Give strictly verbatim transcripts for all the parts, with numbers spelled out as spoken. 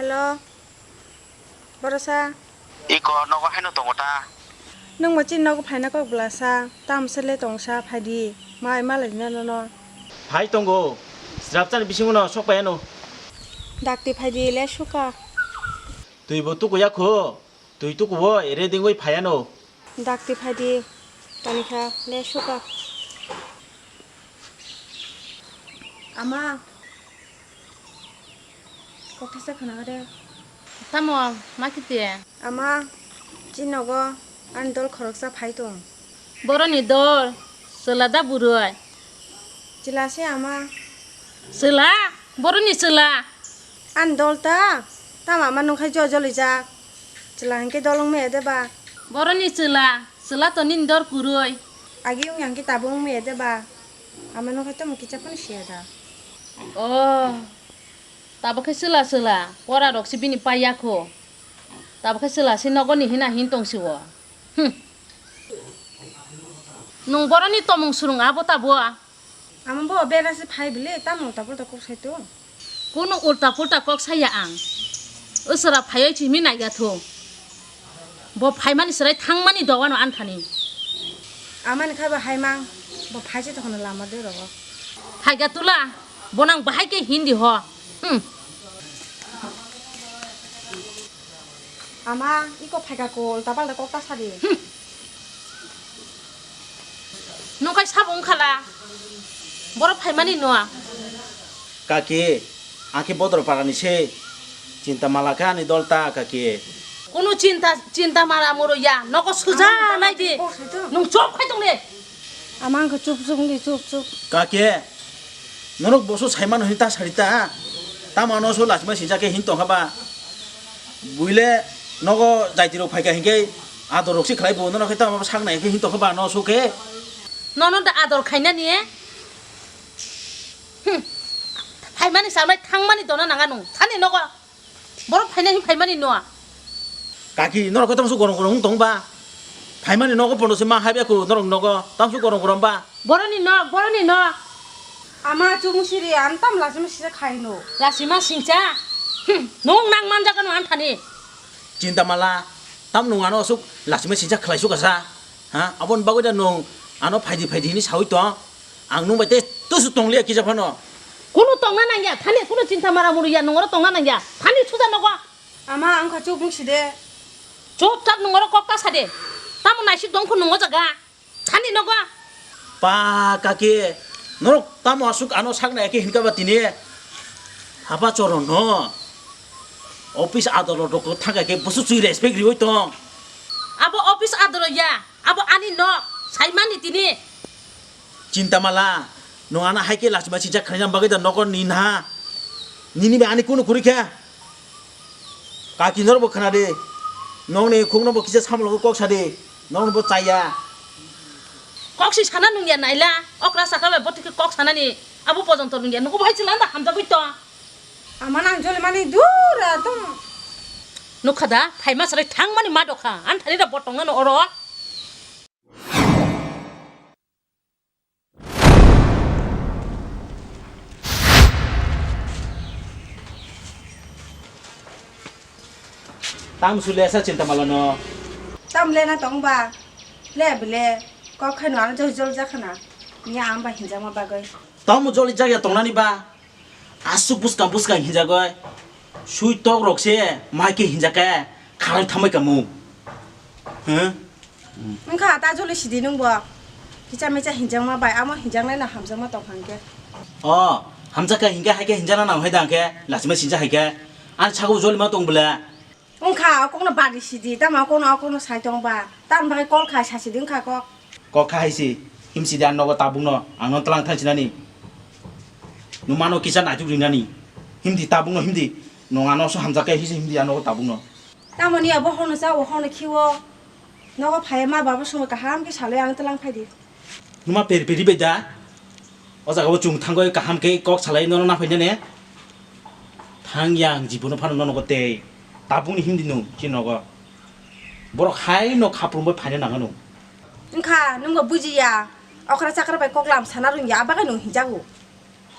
Hello, borosa. Iko nogo haino tongo ta? Nwng bo chini nogo phaina kok bwlasa, tamo se le tongsa, phaidi, mai malai na nono. Phai tongo, srapchani bisingo no sok pai ano. Dakti phaidi le suka. Twi bo tuku ya kho, twi tuku bo ere dingwi phai ano. Dakti phaidi, toni kha le suka. Ama. Kokthaisa khwnaga de. Tamo, ma kiti? Ama, chini nogo ani dol khoroksa phai tong. Boroni dol, chwla da burui? Chwla se ama. Chwla? Boroni chwla? Ani dol ta? Tamo ama nungkhai jo jolijak. Chwla hinkhe dol wngmaya de ba? Boroni chwla, chwla to nini dol kwrwi. Agi wngya hinkhe tabuk wngmaya de ba? Ama nungkhai tamo kicha phano siya da. Oh. Tabuk khe chwla chwla, pora rok se bini pai ya kho. Tabuk khe chwla se nogo ni hina hin tong si o. Hmm. Nwng boroni tomung swrwng abo tabuk? Ama bo bera se phai bile, tamo ulta pulta kok sai tong. Kunu ulta pulta kok saya ang. Usra phaiwi chimi nai ya thu. Bo phaimani chwrai thangmani dogano anthani. Amani kha bo haimang, bo phaise tokhono lama de rogo. Phaiga tula, bonang bahai khe hindi ho. Hmm. Ama, iko phaika kol, tapal da kok ta sadi. Hmm. Nungkhai sabo wngkhala. Borok phaimani no. Kaki, ang khe Bodor parani se. Chinta mala khe ani dol ta, kaki. Kunu chinta, chinta mara muro ya. Nogo suja nai di. Nung chop khai tong de. Ama ang khe chup chup wngdi, chup chup. Kaki, norok boso saimano hin ta sari ta. Tamo ano so lachima sincha khe hin tong kha ba. Buile nogo jaiti rok phaika hinkhe ador rok se khlai bo, nono khe tamo sak nai khe hin tong kha ba no so khe. Nono da ador khainani? Hmm. Phaimani samai thangmani dona nanga nung. Thani nogo. Borok phainai hin phaimani no. Kaki, norok khe tamo so gorong gorong wng tong ba. Phaimani nogo pono se ma habya khu norok nogo. Tamo so gorong gorong ba. Boroni nok, boroni nok. Ama chubung siri, ang tam lachima sisa khaino. Lachima singcha? Hmm, nung nang manjak ano anthani. Chinta mala, tam nung ano asuk lachima singcha khlai sukasa? Ha, aboni bagwi da nung ano phaidi phaidi hini sawi tong? Ang nung bai te tusu tong liya kisa phano. Kunu tongna nangya, thani kunu chinta mara muru ya, nung oro tongna nangya. Thani suda nogo. Ama, ang kha chubung side. Chup chap nung oro kok ta sade. Tamo naisik tong khu nung o jaga. Thani nogo. Pa kaki, norok tamo asuk ano sak nai khe hinkha ba tini? Hapa choro no. Office adolot rok thangkha khe busu chui respect riwi tong. Abo office adolot ya, abo ani nok, saimani tini. Chinta mala, nwng ano hai khe lachima singcha khlaina bagwi da nogo ni na. Nini bai ani kunu kwrwi kha. Kaki norok bo khna di. Nokni khukno bo kisa samologo kok sa di. Nokno bo chaya. Kok si sana nungya naila. Okra saka bai botike kok sanani. Abo pojonto nungya. Nugo bai chila da hamjagwi to. Ama nang jole mani dura to. Nukha da, phaima sarai thangmani ma dokha. An thani da botong nano oro. Tam sule sa chinta malano. Tam lena tong ba. Le bile. Kok khaino ano jol jol jakhana. Ni ang ba hinjama bagoi. Tam jol jak ya tongnani ba. Asuk buskang buskang hinjagoi. Sui tok rok se mai ke hinjake kharang thamai kamu. Huh? Wngkha ta joli sidi nung bo. Kicha micha hinjakma bai amo hinjaknai no hamjakma tong hangke. O, hamjakha hingke haike hinjakna nang hai dangke lachima sinja haike. Ani sago joli ma tong bole. Wngkha okokno bari sidi tamo okokno okokno sai tong ba. Tam bagwi kol khai sa sidi wngkha kok. Kok khai si him sidi an nogo tabuk no ang no tlang thang sinani. Nung mano kisa naituk rinani. Himdi tabuk no himdi. Nung ano so hamjakhe hisi himdi an nogo tabuk no. Tamoni abo hono cha, o hono khiwo. Nogo phai ma baba songwi kaham khe salwi ang tlang phai di. Numa peri peri bai da. O jaga o chung thangwi kaham khe kok salai nono na phai nene. Thang yang jibono phano nono go tei. Tabukni himdi nung chini nogo. Borok hai no khaprum bai phaina nang nung. Wngkha nungbo bujiya. Okra chakra bai kok lam sana rungya abagai nung hinjago.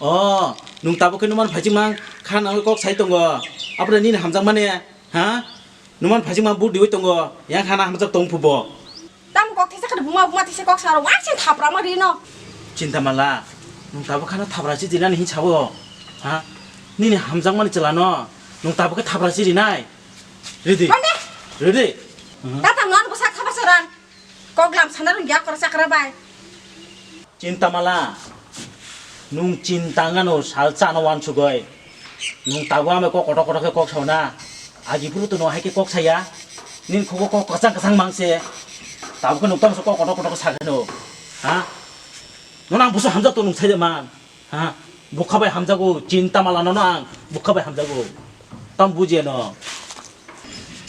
O, nung tabuk khe numan phaiching mang kha nangwi kok sai tongo. Abra nini hamjakmani, ha? Numan phajikma budi oi tongo, yang khana hamjak tong phubo. Tam kok thisa khade buma buma thisa kok saro, wai sin thapra ma rino. Chinta mala, nung tabo khana thapra si dinani hin sabo, ha? Nini hamjakmani chalano, nung tabo khe thapra si rinai. Ready? Mande? Ready? Tata non bosa thapa soran. Kok lam sana rung ya kora chakra bai. Chinta mala, nung chinta ngano sal chano wansugoi. Nung tabo ame kok kotor kotor khe kok sauna. Agi puru to no hai khe kok saya. Nin khubo kok kasang kasang mangse. Tabo khe nung tamo kok kotor kotor khe sakhano. Ha? Nung ang busu hamjak to nung sai de man. Ha? Bukha bai hamjago, chinta mala no ang. Bukha bai hamjago. Tam bujia no.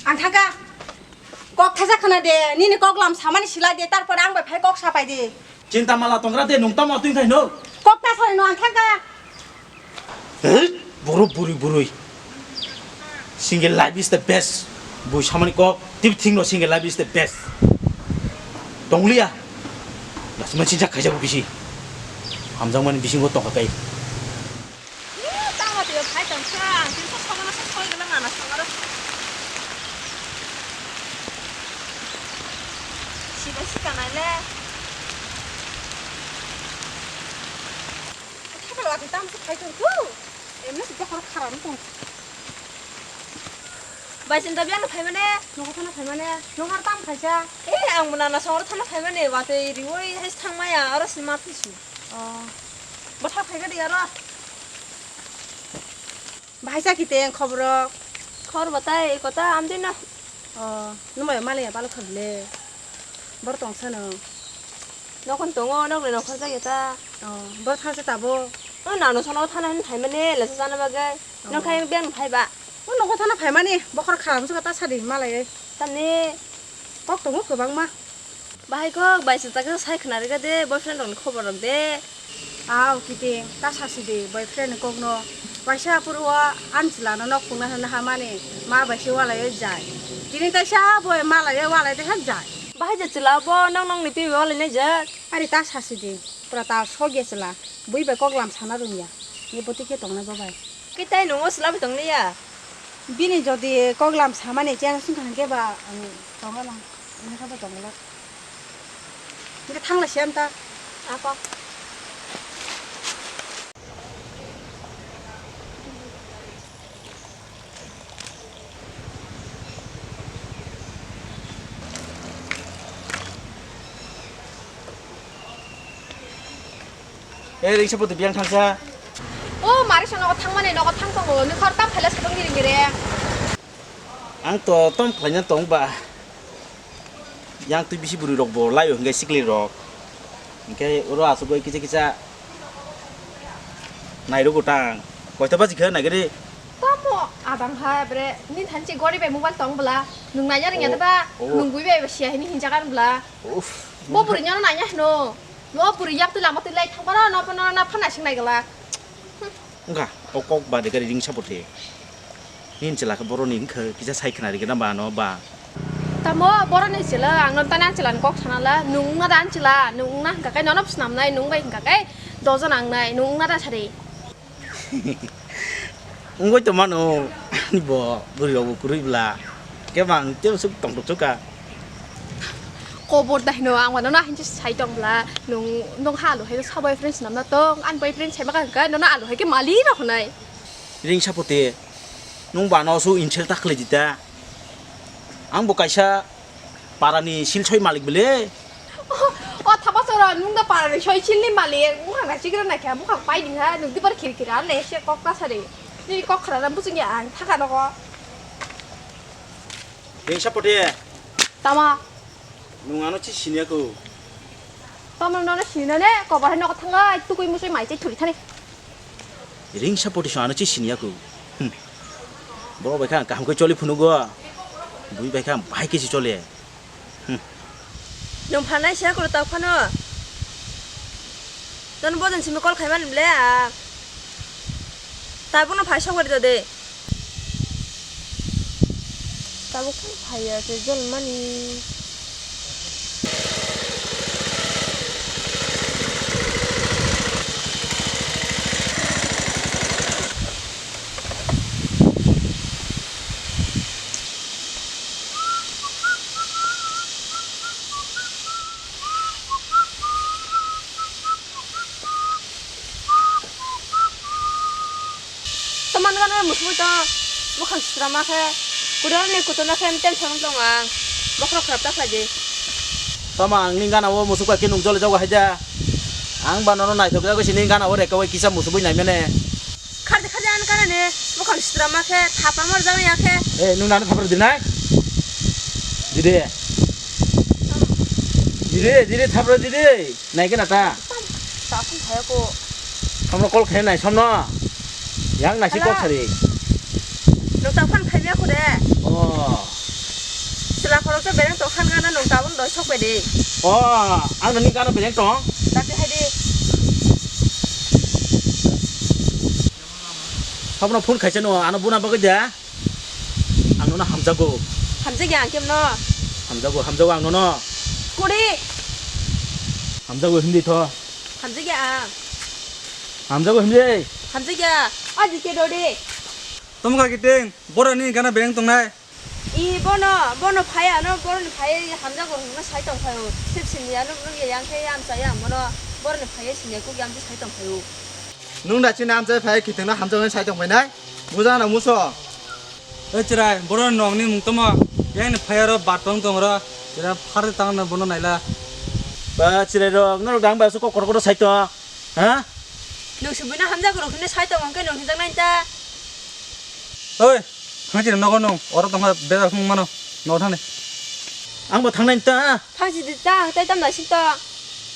Ang thaka. Kok thaisa khna de, nini kok lam samani sila de, tarpor ang bai phai kok sapai de. Chinta mala tongra de, nung tamo twi khai no. Kok ta sari no ang thangka. Hey, boro buri buri. Single life is the best. Bui samani kok, tip thing no single life is the best. Tongliya. Lasi mansi jak khaija bisi. Hamjang mani bisingo tongka kai. Ih, tamo twi phai tong kha, ang tini sok somono sok soi gana mana songaro. Sibai sika nai le. Thakal wati tamo sok phai tong tu. Emne sika khoro khara no tong. Bai sinta biang phai mane. Nokho thana phai mane. Nokhar tam khaisa. Eh, ang mona na songaro thana phai mane. Wati riwoi hai thang maya, aro sima phisu. Oh. Bwthak phai gadi aro. Bahai sa kite khobor rok. Khobor batai kota amdino. Oh, numai male ya balo khabile. Bor tong sano. Nokon tongo, nokle nokhor jageta. Oh, bor thang sa tabo. Oh, nano sono thana hin thai mane, lesa jana bagai. Oh. Nokhai ben phai ba. Oh, nokho thana phai mani, bokhor khalam sa ta sadi malai. Tamni. Kok tongo kwbangma. Bahai kok, bai se takhe sai khna rega de, boyfriend rokni khobor rok de. Aw, kiting, ta sasi de, boyfriend ni kokno. Waisa aphuru o anchwla no nok phungna hwnna hamani, ma bai se walai o jai. Tini taisa boi malai o walai de hak jai. Bahai je chwla bo, nong nongni twi walai nai jak. Ari ta sasi de, pura ta sogya chwla, bui bai kok lam sana rwngya. Ni bwtwi khe tongnai bo bai. Kitai nungo chwla bai tong liya. Bini jodi kok lam samani cheng sung kha hwnkhe ba ang tongo lang, wngkha ba tongo lang. Hwnkhe thang lai siyam ta. Ako. Eh, ringsa photo biyang thangsa. O, mari sa nogo thangmani, nogo thang tongo. Ni khor tam phaila sa tong giring gire. Ang to tom khlaina tong ba. Yang twi bisi bwrwi rok bo lai o hwnkhe sikli rok. Hwnkhe oro asugwi kisa kisa nairogo tang. Koita baji khe naigari. Tamo adang hai bre, ni thanchi gori bai mobile tong bwla. Nwng naiya ringya Oh, da ba, oh. Nwng bui bai siya hini hinjagan bwla. Uff. Bo bwrwi nyono naiya hino. Bo bwrwi yak twi lama twi lai thang phano no phano na phana sing nai glak. Wngkha, o kok ba de gari ring sapor the. Nini chwla khe boroni wngkha kisa sai khna rikhe na ba no ba. Tamo boroni chwla ang no tani anchwla ni kok sana la, nwng wngna da anchwla, nwng wngna hwnkha khe nono swnam nai, nwng bai hwnkha khe dojon ang nai, nwng wngna da sari. Wngwi tongmano, ani bo bwrwi rok bo kwrwi bla. Khe bang tei swk tongthok swk kha. Kobor da hino, ang mano na hinse sai tong bla. Nwng, nwng ha alu hai sa boyfriend swnam na tong, ani boyfriend sai ma kha hwnkha, nono alu hai khe mali rok hinai. Ring sapor the, nwng bano aswk insult ta khlai di ta. Ang bo kaisa Parani sil soi malik bele. O thapa soro, nwng da parani soi silni malik, wngkha na sigra na khe, bwkhak pai di ha, nwng dibar khir khir, ar le se kok ta sari. Nini kok khra na buchung ya ang, thaka nogo. Ring sapor the. Tama. Nwng ano chi siniya ko. Tamo nono sini ne, kobo hai nogo thangai, tukui musui mai chai thuri thani. Ring sapor the ano chi siniya ko. Hmm. Boro bai kha kaham khe choli phunugo. Bui bai kha bahai khe si chole. Hmm. Nwng phanai siya koro ta phano. Nono bojan simi call khai mani ble a. Tabukno phai sokori do de. Tabuk phai ya se jol mani. Man gana musuk tong, mukhang sitra ma khe, kudar ni kutu na khe tension tong ang, bokhorok khrap ta khlai di. Tama ang ni gana o musuk khe nung jole jago hai da. Ang ba nono naithok jago sini gana o reka o kisa musuk bui nai mene. Khardi khardi an kana ne, mukhang sitra ma khe, thapa mor jago ya khe. Eh, nung nang thapa di nai. Dide. Dide, dide thapa dide. Nai khe na ta? Tam, ta phone phai ko. Samno call khe nai samno. Yang nasi kok sari. Nung ta phone phai ko de. Oh. Sila khorok to bereng to khan gana nung ta bung doi sok pe de. Oh, ang nani gana bereng to. Ta pe hai de. Samno phone khai chano, ano buna bagwi da. Ang nono hamjago. Hamjak ya ang kemno. Hamjago, hamjago ang nono. Kuri. Hamjago hindi tho. Hamjak ya ang. Hamjago hindi. Hamjak ya. Aji ke dodi. Tamo ka kiting, bora ni gana bereng tongnai. I bono, bono phai ano, bono phai hamjago hwnma sai tong phai o. Sip sini ano nung ya yang khe ya amsa ya bono, bono phai sini ya kuk ya amsa sai tong phai o. Nung da chini amchai phai kiting no hamjago sai tong phai nai. Buja na muso. Oi chwrai, borok nokni mung tamo? Yang ni phai aro bat tong tong ro. Chwrai phar tang na bono naila. Ba chwrai rok, norok dang ba su kokor kokor sai to. Ha? Nung subui na hamjak rok hwnwi sai tong hwnkhe nung hinjak nai ta. Oi, thang chini nogo nung. Oro tong ha bera hung mano. No thang ni. Ang bo thang nai ta. Thang si di ta, tai tam nai si ta.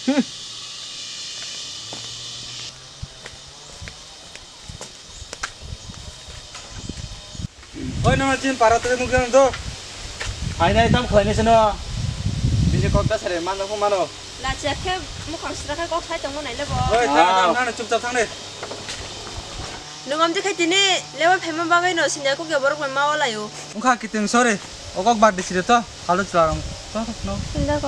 Hmm. Oi, nang chin para te nukjang do. Hai nai tam khlai nai sino. Bini kok ta sare man ko mano. Lachiya khe mukhang sra khe kok sai tongmo nai lebo. Oi, ta Wow. Nang chupchap thang de. Nung amje khai tini lewa phaima bagwi no sinya kok ya borok bai ma walayo. Ungkha kiting sorry. O kok bad disire to. Halo chlarong. To no. Sinda ko.